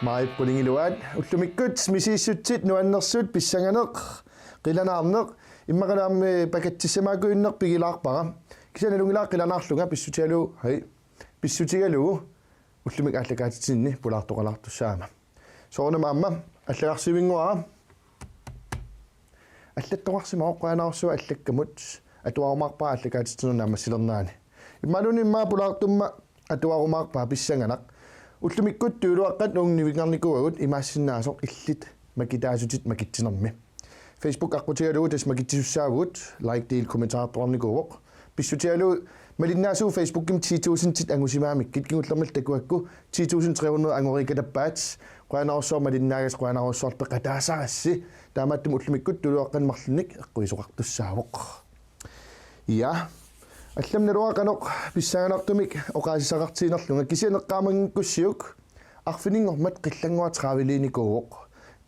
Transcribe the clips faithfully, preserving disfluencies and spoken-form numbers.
Maajip qulingiluaat, ullumikkut misiissutsit nuannersut, pissanganeq, qilanaarneq, immaqalu aamma pakatsissamaakujunneq pigilaarpara. Kisianni nalunngilara qilanaarlunga pissutigalugu, hej, pissutigalugu ullumikkut aallakaatitsininni pulaartoqalaartussaagama. Soorunami aamma allagarsivinnguara. Allattoqarsimavoq, qujanarsuaq allakkamut, atuarumaarpara aallakaatitsinermi naammassilernerani. Imaluunniit immaqa pulaartumma atuarumaarpara, pissanganaq. Ullumikkut Tuluaqqat uunga nivinngarnikuuagut imaassinnaasoq illit makitaasutit makitsinermi. Facebook aqqutigalugu tassa makitsisussaavugut, like, del, kommentartoqarnikuuvoq. Pissutigalugu malinnaasugut Facebookimi ti tusindit angusimagamikku, kingullermillu takuakku ti tusind tre hundrede angoriikatappaat. Qujanarsuaq malinnaagassi, qujanarsuaq peqataasarassi. Taamaattumik ullumikkut Tuluaqqanik marlunnik eqquisoqartussaavoq. Ja. Allamik naluara qanoq pissanganartumik oqaasissaqartiginerlunga, kisianni eqqaamanngikkussiuk arfininngormat Qillannguaq travelinikuuvoq.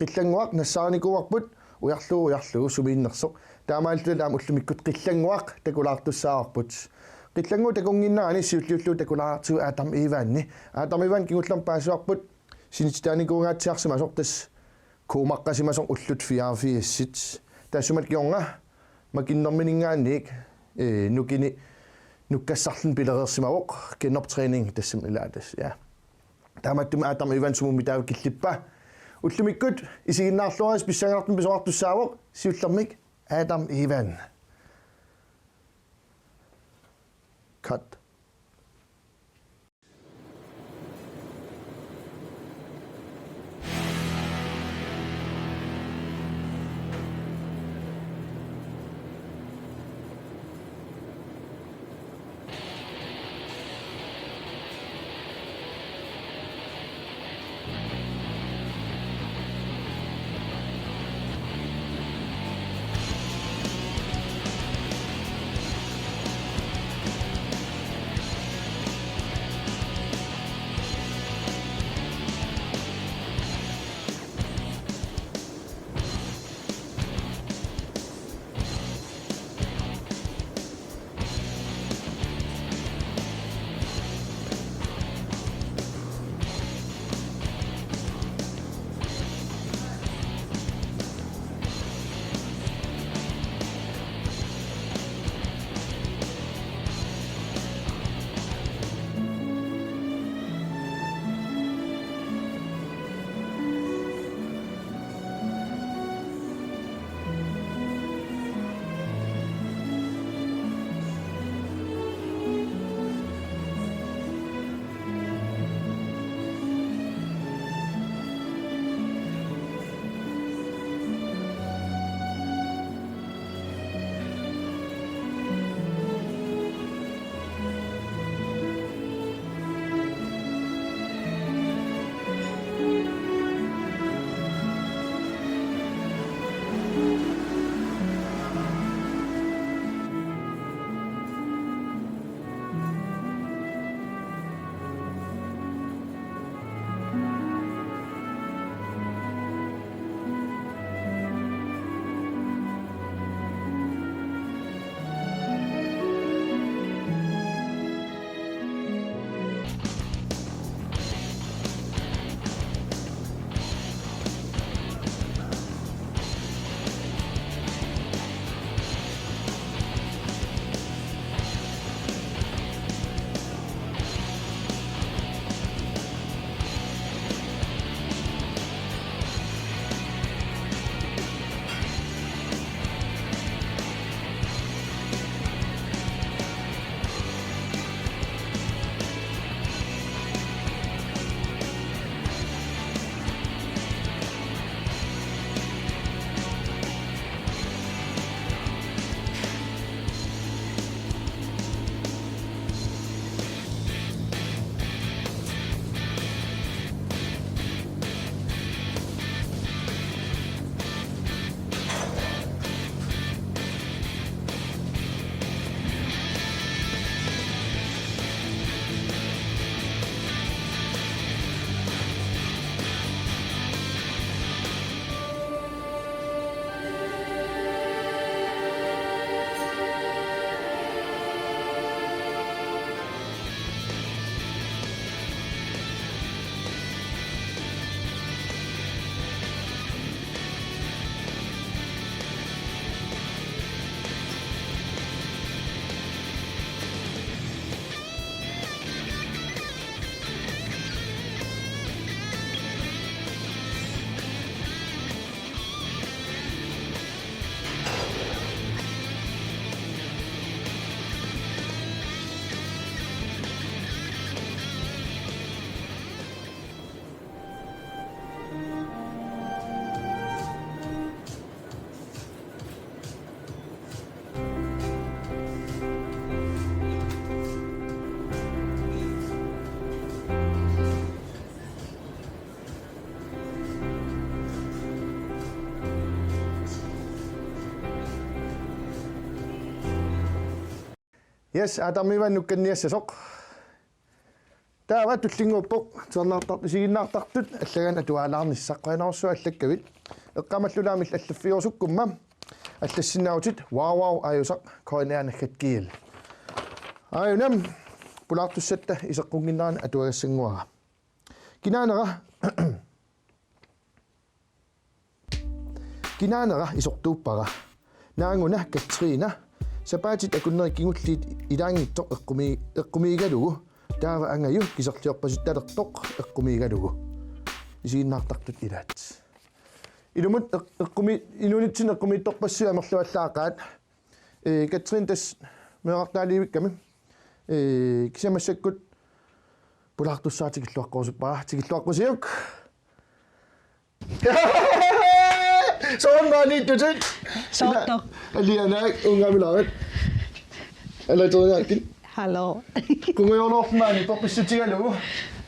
Qillannguaq nassaarinikuuarput ujarlugu ujarlugu sumiinnersoq. Taamaalilluta aamma ullumikkut Qillannguaq takulaartussaavarput. Qillannguup takunnginnerani siulliullugu takulaartigu Adam Ivanni. Adam Ivan kingullermik paasivarput sinititaanikuungaatsiarsimasoq, tassa kuumaqqasimasoq ullut fireogfirsit. Tassumat kingorna makinnermininngaanniit, eh, nukini nukkassarluni pilereersimavoq, genoptræning tassami ilaa tassa, ja. Taamaattumik Adam Ivan sumummi taava killippa. Ullumikkut isiginnaarluaritsi, pissanganartumik pisoqartussaavoq, siullermik Adam Ivan. Cut. Yes, aatarmiivaat nukkanniassasoq. Taava tullinnguuppoq tusarnaartart-, isiginnaartartut allagaanni atualaarnissaq, qujanarsuaq allakkavit. Eqqaamallulaamik allaffiorusukkumma allassinnaavutit: Wow, wow, aajusaq, K N R naggat G L. Aajuna pulaartussatta iseqqunnginnerani atuagassannguara. Kinaanera Kinaanera isortuuppara. Naanguna Katrine. Sapaatit akunneri kingulliit ilaanngitsoq eqqumi-, eqqumiigalugu. Taava angaju kiserliorpasittalertoq eqqumiigalugu. Isiginnaartartut ilaat. Ilumut eq-, eqqumi-, inuunitsinni eqqumiitsorpassuit amerlavallaaqaat. Ee, Katrine tassa meerartaaliivikkami. Ee, kisianni massakkut pulaartussaata tikilluaqqusuppara. Tikilluaqqusiuk. Soorunami ittutut. Soorlu. Ila, alianaak ungamilaarit. Ala teriaakkin. Hallo. Kungujorloormaani poqqissutigalugu.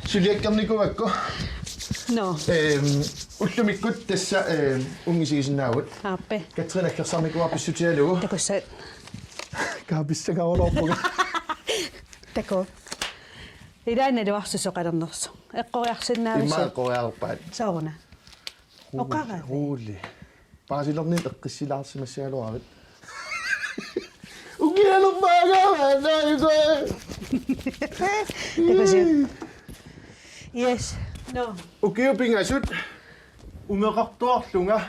Suliakkernikuuakku. No. Ehm, ullumikkut tassa, ehm, ungisigisinnaavugut. Aappe. Katrine aggersarnikuuara pissutigalugu. Takussa. Kaapissangaruloorpunga. Taku. Ilaanni luarsusoqalernersoq. Eqqoriarsinnaavisu. Immaqa eqqoriarpaat. Sooruna. Ruuli, oqarami. Ruuli. Paasilerniit eqqissilaarsimassagaluarit. Ukialerpaagaavaat naajuku. Takusi. Yes. No. Ukiut pingasut. Umeqartuarlunga.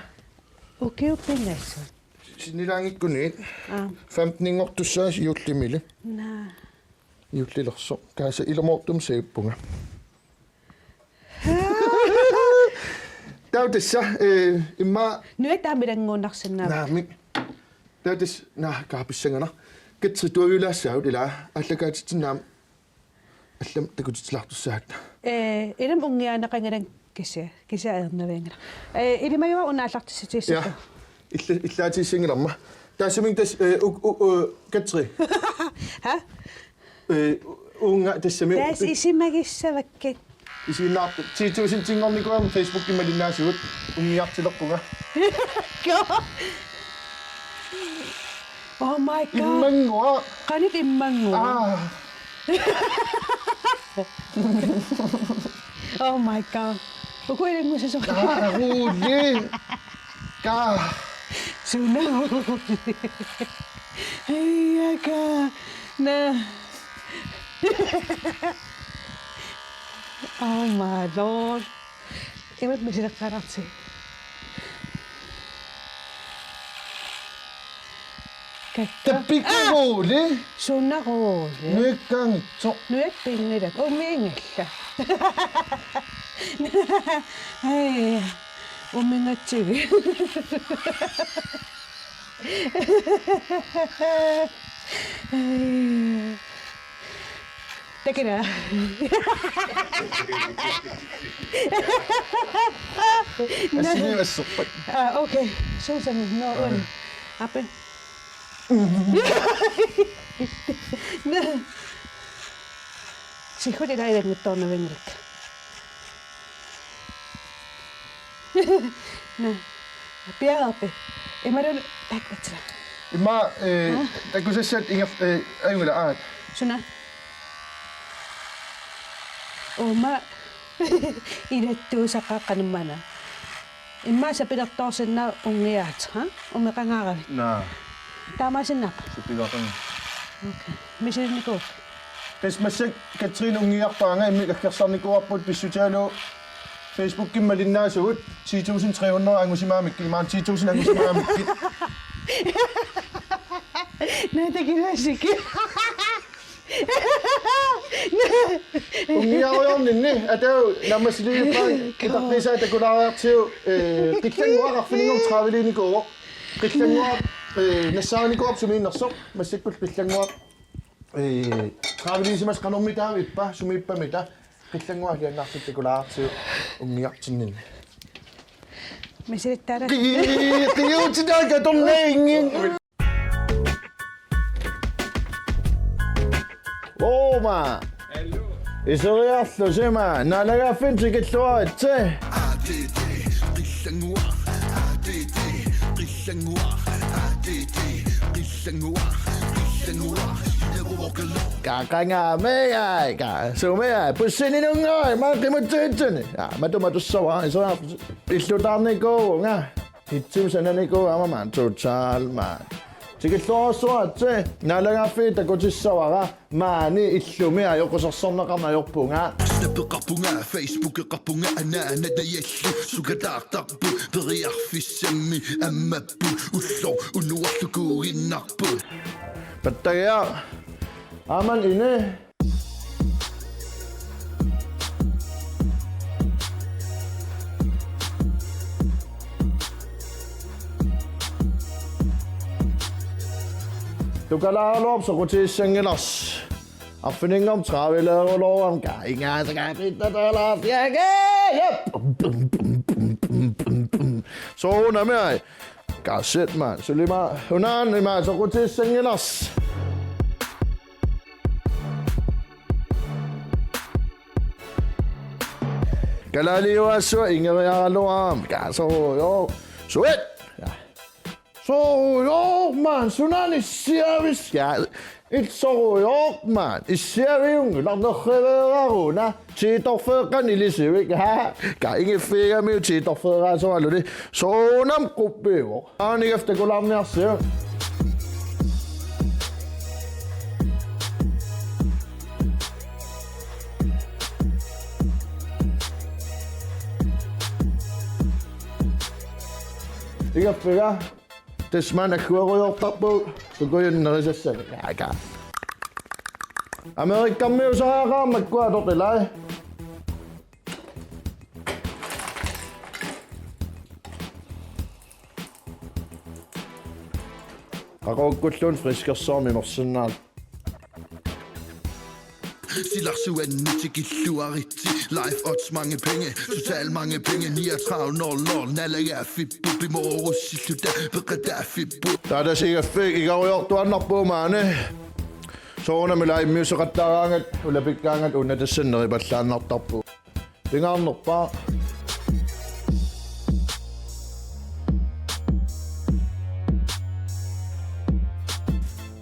Ukiut pingasut. Sinnilaanngikkunik. Aa. Femteninngortussaasi juullimili. Naa. Juullilersoq. Kaasa ilumoortumik sajuppunga. Taava tassa, eh, immaqa. Nuat taamilannguunnarsinnaavit. Naamik. Taava tassa, naa, kaapissanganaq. Katri tuaviulaassaagut ilaa. Aallakaatitsinnut aamma. Allamik takutitsilaartussaagut. Eh, ilami unngiaaneqanngilanga kisianni. Kisianni ajornavianngilaq. Eh, ilimagiuara una aallartissutigissavarput. Ja. Illa-, illaatigiissanngilarma. Taassuminnga tassa, eh, u-, u-, u-, Katri. Ha? Eh, u-, uunga tassami. Taas isimagissavakkit. Isiginnaartut ti tusindinngornikuugama Facebookimi malinnaasugut unngiartilerpunga. Go. Oh my God. Immannguaq. Qanoq immannguaq? Aa. Oh my God. Uku ilanngussisoq. Aa, Ruuli. Kaa. Suna. Hei, aka. Na. Oh my Lord. Imat misileqqaartarsi. Kakka. Tappikka. Ah! Ruuli. Suna Ruuli. Nuikkaanngitsoq. Nuippinngilaq. Umiinngillat. Hei. Uminngatsivi. Hei. Takina. Assiliivassuppat. Ah, okay. Susan, no, on. Ape. Sihhut ilaa ilannguttornavianngilakka. Naa. Piareerpit? Imaluunniit taakkuatsiaq. Immaqa, eh, takusassat inger-, eh, ajunngilaq, aat. Suna. Uuma ilattuusaqaqqanumana. Immaqa sapilertoorsinnaavat unngiaatit, ha? Umeqangaaravit. Naa. Taamaasinnaappat? Sapilertoorsinnaavat. Okay. Misilinnikuuakka. Tassa massakkut Katrine unngiarpaanga, immikkut aggersarnikuuarput pissutigalugu Facebookimi malinnaasugut ti tusind tre hundrede angusimagamikku, imaluunniit ti tusind angusimagamikku. Naa, takilaasik. Unngiarujoorninni, atagu naammassilivippara, itaqqiisaa takulaariartigu, eh, Qillannguaq arfininngorneq tredive-liinikuuvoq. Qillannguaq, eh, nassaarinikuuarput sumiinnersoq, massakkut Qillannguaq. Ee, tredive-liisimasut qanormitaava ippa, sumiippamita, Qillannguaq alianaartut takulaartigu unngiartinninni. Misilittaala. Qi-, qiuutitaakka tornainngin. Ooma. Iseriarlu sima, naalagaaffinni tikilluaritsi. A D D, Qillannguaq, A D D, Qillannguaq, A D D, Qillannguaq, Qillannguaq, Qillannguaq, Qaqangaamiai, qa-, sumiai, pussininunngai, maa qimutsiitsuni. Ja, matu matussavara, isoraarput. Illutaarnikuuvunga, hitsimi sananikuugama maan, total maan. Tikilluarsuatsi, naalagaaffiit takutissavara, maani illumi ajoqusersorneqarneq ajorpunga. Snappeqarpunga, Facebookeqarpunga, anaanatajallu, sukataartarput, periarfissammi, ammapput, ulloq, unuarlukuuginnarput. Pattagiaq, aaman ini. Tukalaarluarp soqutigissanngilasi. Arfininngormat travelerulorama qa ingaasakaapitta talaarfiage. Yep. Soorunami ai. Qa shit, maan. Suli maa, unaana ima soqutigissanngilasi. Kalaaliuassua ingeriaraluarama. Qa soorujoo. Sweet. Ja. Soorujoo, maan. Sunaana issiavis. Ja. Illit soorujoo, maan. Issiaviunngilaq, nerriveeraruna. Tiitorfeeqqani ilisivik. Ha? Qa ingiffigigamiuk tiitorfeeraasoraluni. Soorunami quppiuvoq. Aanigaffik takulaarniarsiuk. Igaffiga. Tassa maanna agguerujoortarpugut sukujunnerisassanik. Aakaa. Amerikkarmiusariaqarama makkua toqilai. Qaqugukkulluunniit friskersuarmik imersinnaalluni. Silarsuanni tikilluaritsi, live odds mange penge, total mange penge, niogtredive nul nul, naalagaaffipput pimoorussilluta, peqataaffipput. Taava tassa igaffik igarujoortuaannarpugut maani. Soorunami live-miusseqattaaraangat, ulapikkaangat una tassani neripallaannartarpugut. Pingaarnerpaaq.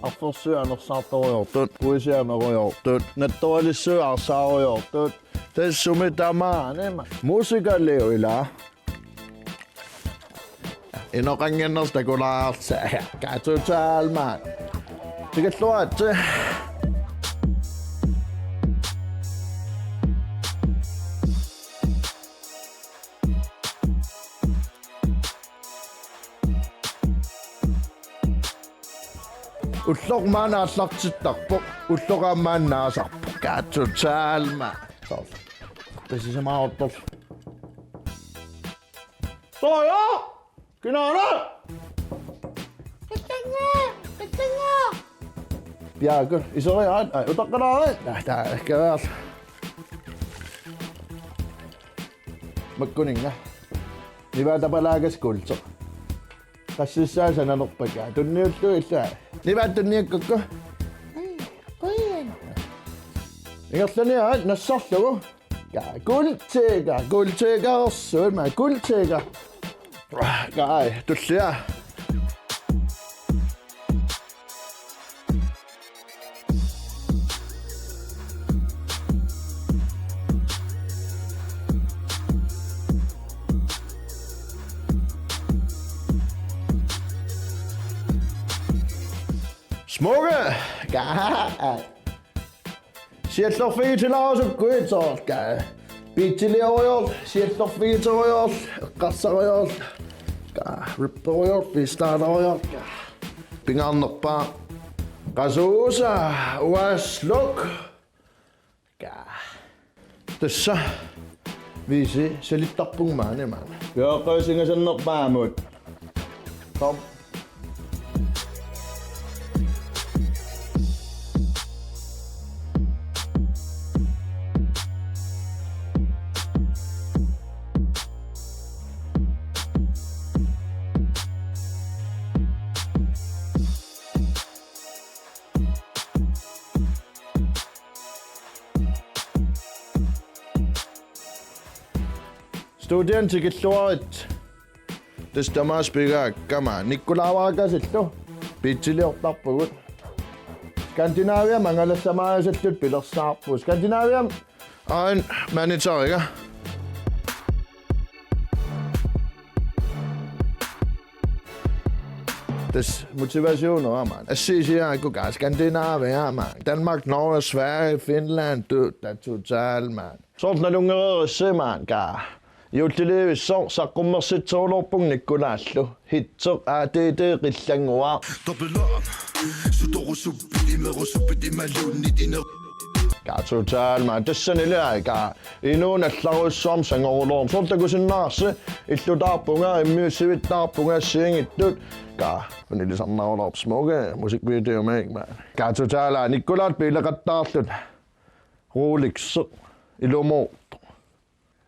Arfersuit anersaartorujoortut, puisiat amerujoortut, nattoralissuit aarsaarujoortut. Tassa sumi tamaanima. Musikaliu ilaa. Inoqannginnersi takulaarsa. Qa total maan. Tikilluaritsi. Ulloq maanna aallartittarpoq. Ulloq aamma maanna naasarpoq. Qa total maan. Soorlu. Qisisimaaruttorlu. Soorlu! Kinaana! Qitsangaa! Qitsangaa! Piaakku, isoriaat, ai, utaqqilaarit. Taa, taa, kavaal. Makkuninnga. Nivaatapalaagas kulto. Qassissaa sananerpakka. Tunniullugu illaa. Nivaat tunniakkukku. Ai, qujan. Ingerlaniaat nassarlugu. Qa, kultiga, kultiga orsuit, ma, kultiga. Qa, ai, tullia. Smukke! Qa, ai. Siallerfigitilaarusukkuit soorlu. Qa. Beatsiliorujussuit, siallerfigitiorujussuit, eqqarsarujussuit. Qa. Rapperujussuit, freestylerujussuit. Qa. Pingaarnerpaaq. Qasuusa, uasluk. Qa. Tassa. Viisi, salittarpunga maani maani. Jooqquusingasannerpaamut. Kom. Studiani tikilluaritsi. Tassa tamaasa pigaakka maani. Nikkulaavakasillu. Beatsiliortarpugut. Skandinaviami angalassamaarisatut pilersaarput. Skandinaviami ain manitariga. Tassa motivationera, mand. Assi isiaakku kaa Skandinavia, mand. Danmark, Norge, Sverige, Finland, du, der er total, mand. Soorlu nalunngereerissi, mand, kaa. Juullilivissoq saqqummersitsoorluarpunga Nikolaallu. Hitseq A D D Qillannguaq. Double up. Sutorusuppit, imerusuppit, imaluunniit iner- Kaa total, mand. Tassanilu aika. Inuuneq allarujussuarmik sangoruloormat. Soorlu takusinnaavarsi, illutaarpunga, immiussivittaarpunga, assigiinngitsut. Kaa, unilisarnaruloorput smukke musikvideomiik, mand. Kaa total, Nikolaallu biileqattaarluta. Rolex, ilumoortoq.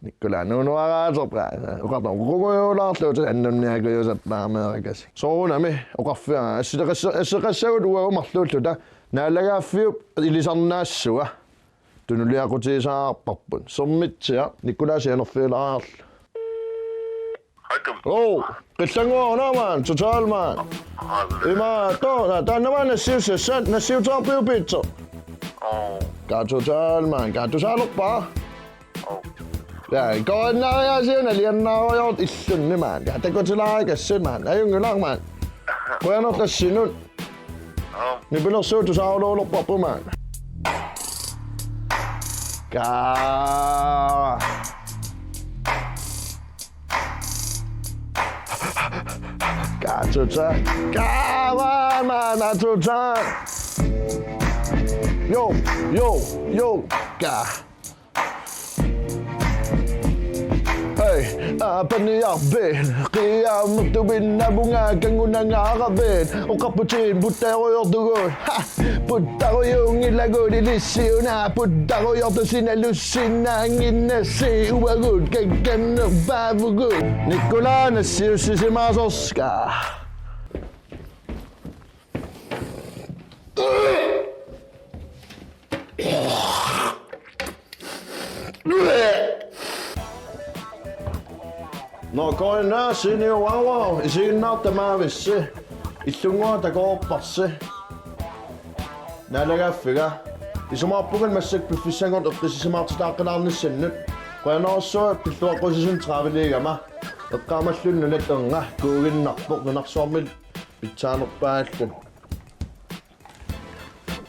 Nikolai nuunuaraaterpaa. Oqartoq qugujuulaarluutit annunniakujuusartaarmeerakasik. Soorunami oqarfigaara assileqassa-, assileqassagut uagut marluulluta naalagaaffiup ilisarnaassua. Tunuliaqutigisaqarparput. Sermitsiaq Nikolai sianerfigilaarlu. Hej, Kim. Oh, Qillannguaq una, mand, total, mand. Aa, ima, to, na, taanna, mand, nassiussassat, nassiutaarpiuk piitsoq? Oh. Kaa total, mand, kaa tusaalerpara. Oh. Ja, korinnaariaasiuna liannaarujoort illunni, mand. Ja, takutilaarikassi, mand. Ajunngilaq, mand. Qujanarlu assinut. Aap. Nipilersuut tusaaruloorparput, mand. Kaa. Kaa total. Kaa, mand, mand, mand, total. Jo, jo, jo, kaa. Hej, aapaniarpit, qiiaammertupit navunga kanngunangaaravit, oqarputit puttarujoortugut, ha, puttarujuunngilagut ilissi una, puttarujoortusi nalussinnaannginnassi, uagut kakkannerpaavugut. Nikolai nassiussisimasoq kaa. Nå, korinnaasiniuaavara isiginnaartut tamaavissi. Illunnguaq takoorparsi. Naalagaaffiga. Isumaqarpunga massakkut piffissanngoortut eqqissisimaartitaaqqilaarnissannut. Qujanarsuaq pilluaqqusisut traveligama. Eqqaamalluni nunat ernga kuuginnarpoq nunarsuarmi pitsaanerpaalluni.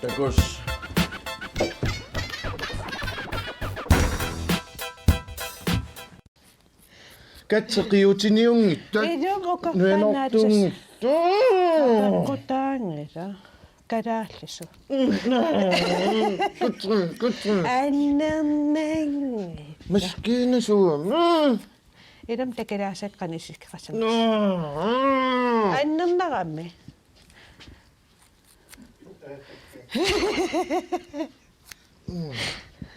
Takuss. Katseqiutiniunngitsoq. Ilumut oqarpannaatsoq. Nuinortuunngitsoq. Qutaanngila. Kalaallisut. Kutsun, kutsun. Annernanngila. Maskiinasuugami. Ilumut takulaasakka qanoq isikkoqassanersoq. Annernarami.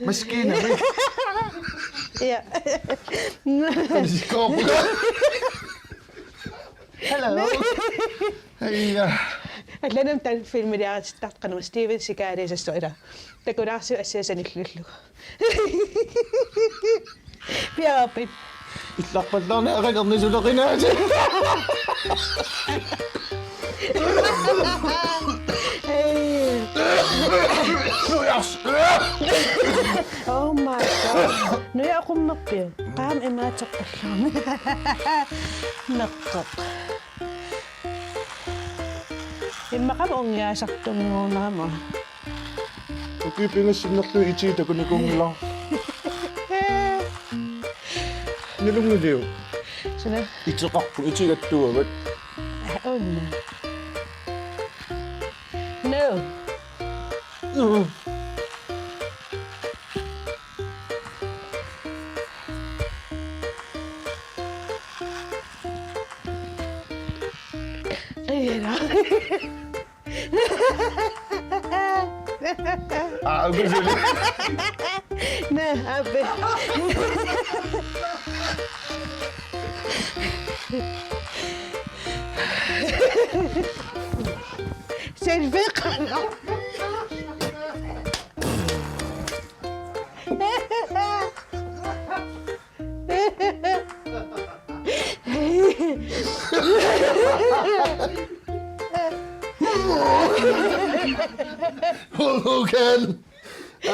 Maskiinami. Ja. Hello. Hej. Allanut taanna filmiliaritittartoq qanoq Steven Seagal-iussasoq ila. Takulaarsiuk assiaq sanillullugu. Piareerpit? Illarpallaarneq aqalerni suleqinaasi. Oh my God. Nuja aqummerpiuk? Qaam imaaterpallarmi. Meqqeq. Immaqa ungiasartunngornerama. Ukiut pingasut sinnerlugit itii takunikuunngilaq. Nalunngiliuk? Suna? Iteqarput, itigattuavat. Aa, una. No. Mm. Ila. Aa, uku suli. Naa, ape. Selfie qanoq. Håkan!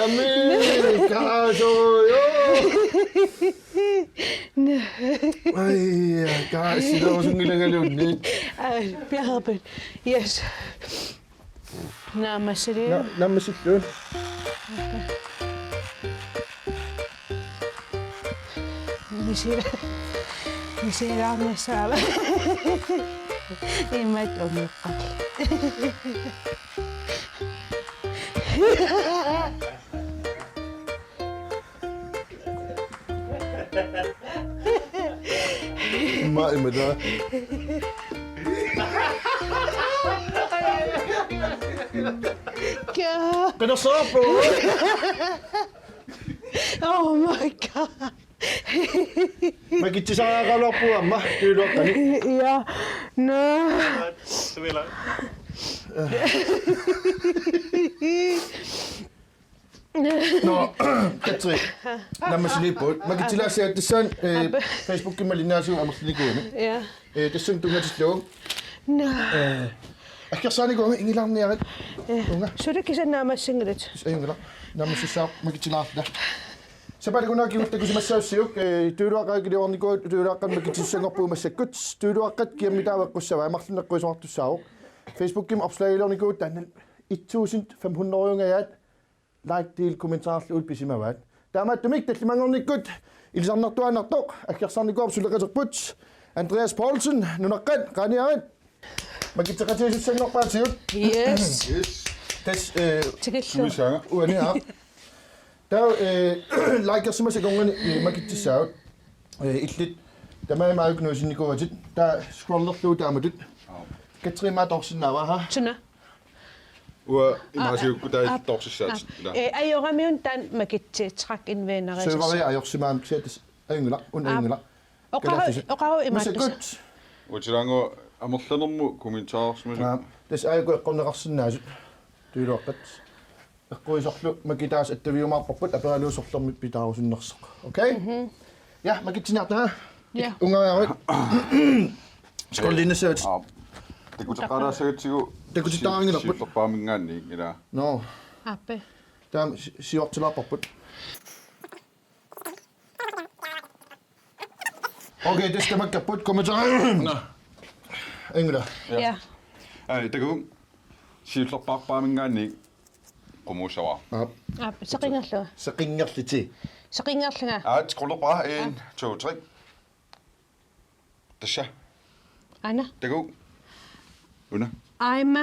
Ami! Kaasoruju! Ai, kaasilorusunngilagaluunniit. Ai, piarpit. Yes. Naammassiliu. Na-, naammassillugu. Misila-, misilaarnissaava. Imat umiuqqat. Imma imada. Ka- Qinersisoqarpugut. Oh my God. Makitsisariaqaraluarpugut aamma tuluaqqani. Ja. No. Nå, Katri. Naammassiliipput. Makitsilaassagatta tassani, eh, Aap. Facebookimi malinnaasugut amerlinikuugami. Ja. Eh, tassunga tunngatillugu. Nå. Eh, aggersaanikuugami ingilaarniarit. Eh, Uunga. Suli kisianni naammassinngilat. Ajunngilaq. Naammassissaaq makitsilaarluta. Sapaatip akunnera kingulleq takusimassaassiuk, eh, tuluaqqat kiliornikuupput, tuluaqqat makitsissanngorpugut massakkut. Tuluaqqat kiammitaa eqqussavaat, marlunnik eqquisoqartussaavoq. Facebookimi opslagiliornikuuvugut taanna et tusind fem hundrede-ungajaat. Like, del, kommentarlugu pisimavaat. Taamaattumik tallimanngornikkut ilisarnartuaannartoq aggersarnikuuarput suleqaterput. Andreas Poulsen, nunaqqat, qaaniarit. Makitseqatigiissussanngorpaatigut. Yes. Yes. Tassa, eh, Tikillugu. Sumisaanga. Uani aap. Taava, eh, likersimasat akornanni, eh, makitsissaagut. Eh, illit. Tamarmik aajuku nuisinnikuuatit. Taava scrollerlugu taamatut. Aap. Katrine, immaqa toorsinnaava, ha? Suna. Uanga imaasiukku taava aap, toorsissaatit. Aap. Ilaa. Eh, ajoramiuk taanna makitsi track en vinneri. Serveri ajorsimagamik kisianni tassa ajunngilaq, una ajunngilaq. Oqaru-, kalaallisut. Oqaru imaattusi. Massakkut. Uanga amerlanermut kommentarsimasut. Aap, tassa aajuku eqqorneqarsinnaasut. Tuluaqqat. Eqquisorlu makitaasut attaviumaarparput aperalugu sorlermik pitaarusunnersoq. Okay? Mhm. Ja, makitsiniarta. Ja. Ungajarit. Scrollinnissavatit. Aap. Takuteqqaalassagatsigu. Takutittarinngilarput. Siullerpaaminngaanniit, ilaa. Nå. Aap. Taama si-, siuartilaarparput. Okay, tassa tamakkerput kommentaari. Nå. Ingela. Ja. Ja. Ai, takuuk. Siullerpaaminngaanniit qumuussavara. Aap. Aap, seqinngerlunga. Seqinngerlutit. Seqinngerlunga. Aat, scrollerpara. En, to, tre. Tassa. Aana. Takuuk. Una. Aima.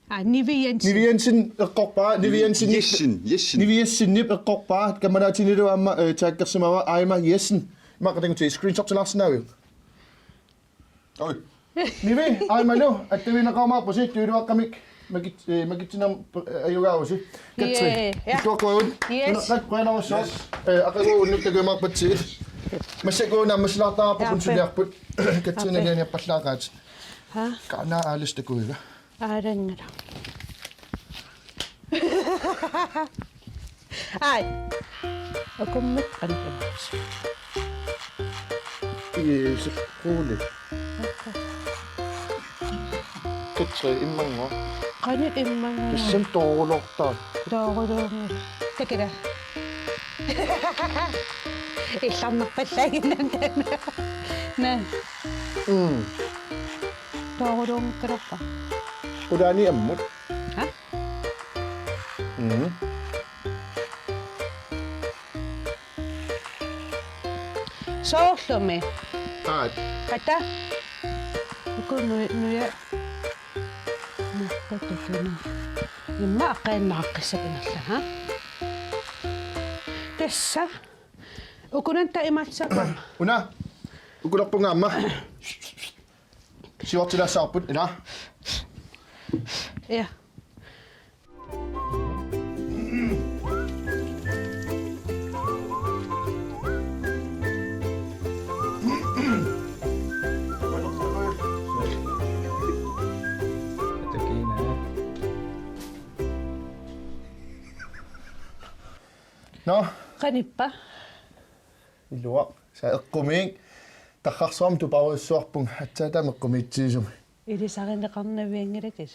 Aa, Nivi Jensen. Nivi Jensen eqqorpara, Nivi Jensen. Jessen, Jessen. Nivi Jessenip eqqorpara, kammalaatinilu aamma, eh, taggersimavara Aima Jessen. Immaqa takuuk screenshotilaarsinnaaviuk? Oj. Nivi, Aimalu, attavigineqarumaarpusi, tuluaqqamik, makit-, eh, makitsinermik, eh, ajugaavusi. Katri, yeah, ja. Ittuaqqagut. Yes. Nunaqqat qujanarsuaq, yes. Eh, aqagu unnuk takujumaarpatsigit. Massakkut naammassilaartaraarput. Ja, suliarput. Katrine, ape. Lianiappallaaqaat. Ha? Kana alles takuiga. Aalanngilaq. Ai. Akummik qanittunngusi. Iisikkuuli. Katri immannguaq. Qani immannguaq. Tassami toorulortaa. Tooruluunngilaq. Takula. Illarnerpallaaginnami taanna. Naa. Mm. Tooruluunngikkaluarpara. Qulaani ammut. Ha? Mhm. Soorlumi. Aat. Kata. Uku nu-, nuja. Naqqututuna. Immaqa aqqaannaaqqissap ingerlaa, ha? Tassa. Ukunani taamaassappat. Una. Ukulerpunga aamma. Siuartilaassavarput, ilaa. Ja. Nå. Qanippa? Iluaq. Sa eqqumiik. Tarrarsuarmik tuparujussuarpunga. Aatsaat taama eqqumiitsigisumik. Ilisarineqarnavianngilakka.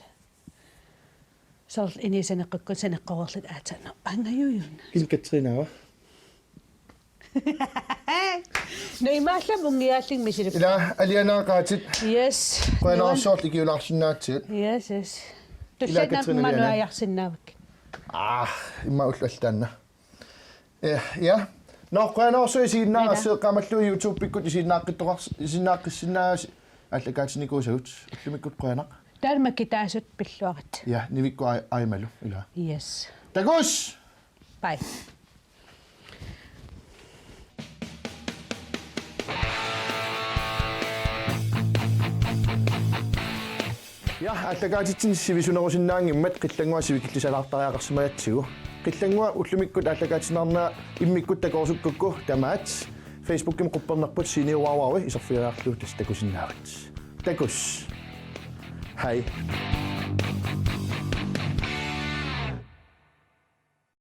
Soorlu inuit saneqqukkunik saneqqoreerlutik aatsaat. Nå, angajujuna. Kisianni Katrinaava? Nå, imaallam ungiaallin misilip. Ila, alianaaqaatit. Yes. Qujanarsuaq ikiulaarsinnaagatsigit. Yes, yes. Ila, Katrina, tulliani manuajarsinnaavik. Ah, immaqa ullut allat taanna. Eh, ja. Nå, qujanarsuaq isiginnaarassi. Ila. Eqqaamallugu YouTube-ikkut isiginnaaqqittoqars-, isiginnaaqqissinnaagasi aallakaatitinikuusagut. Ullumikkut qujanaq. Taama kitaasut pilluarit. Ja, Nivikkut Ai-, Aimalu, ila. Yes. Takuss! Bye. Ja, aallakaatitsinni sivisunerusinnaanngimmat Qilannguaq sivikillisalaartariaqarsimagatsigu. Qilannguaq ullumikkut aallakaatitsiniarneq immikkut takorusukkukku tamaat Facebookimi quppernerput Siini Uauaui iserfigeriarlugu tassa takusinnaavat. Takuss. Hej.